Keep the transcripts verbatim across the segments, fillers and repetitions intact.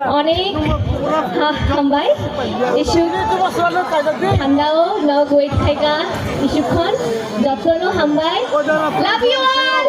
Onek ha-, hambai. Isuk handao nog wait khaika. Isuk khon jottono hambai. Love you all.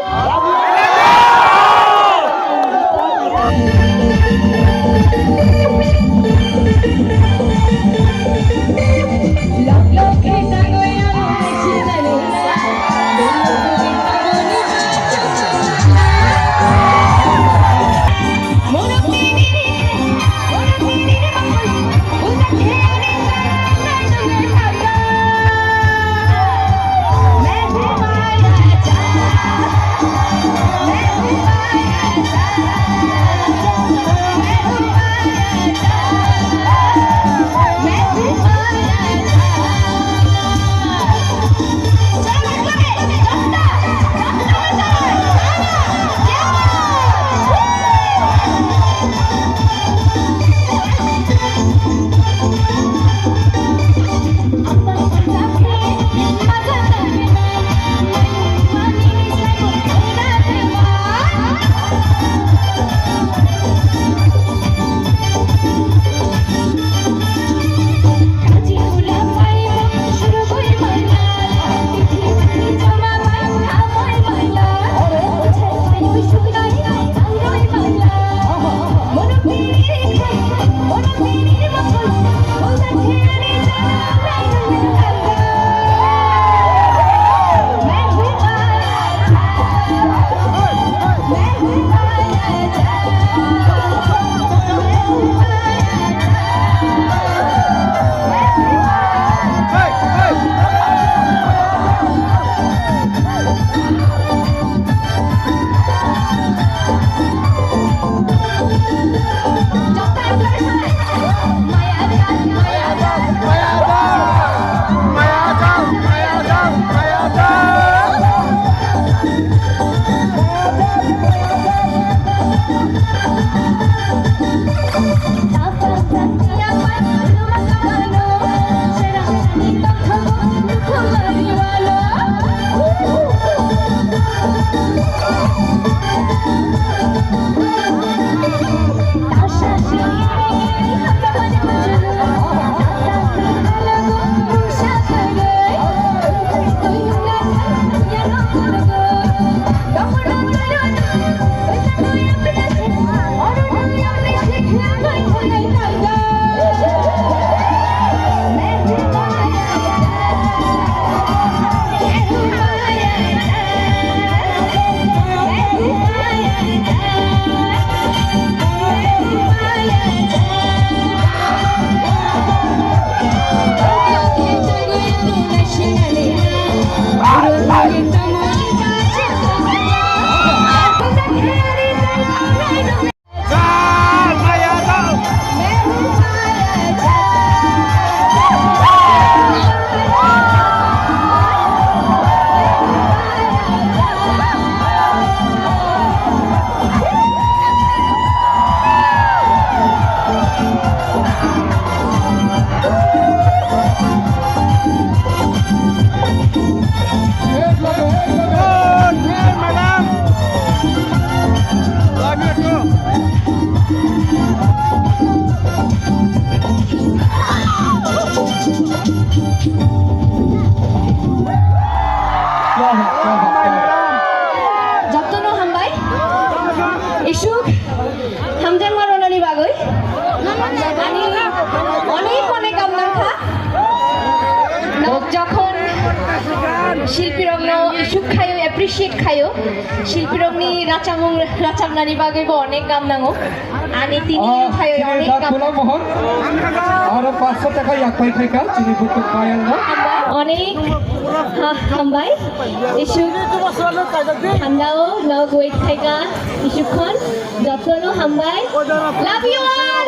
Jottono hambai. Isuk hamjakma ronani bagwi. Ani onek onek hamjakma. Nok jokhon shilpirokno isuk khayo, appreciate khayo. Shilpirokni rachamung rachamnani bagwi bo onek gam nango. Ani tini Oh, phayo chini onek gam. Pulang mohon. Aro panchsho taka yak pai khaika, chini butuk payangno. Onek ha-, hambai. Isuk handao nog wait khaika. Isuk khon jottono hambai. Love you all.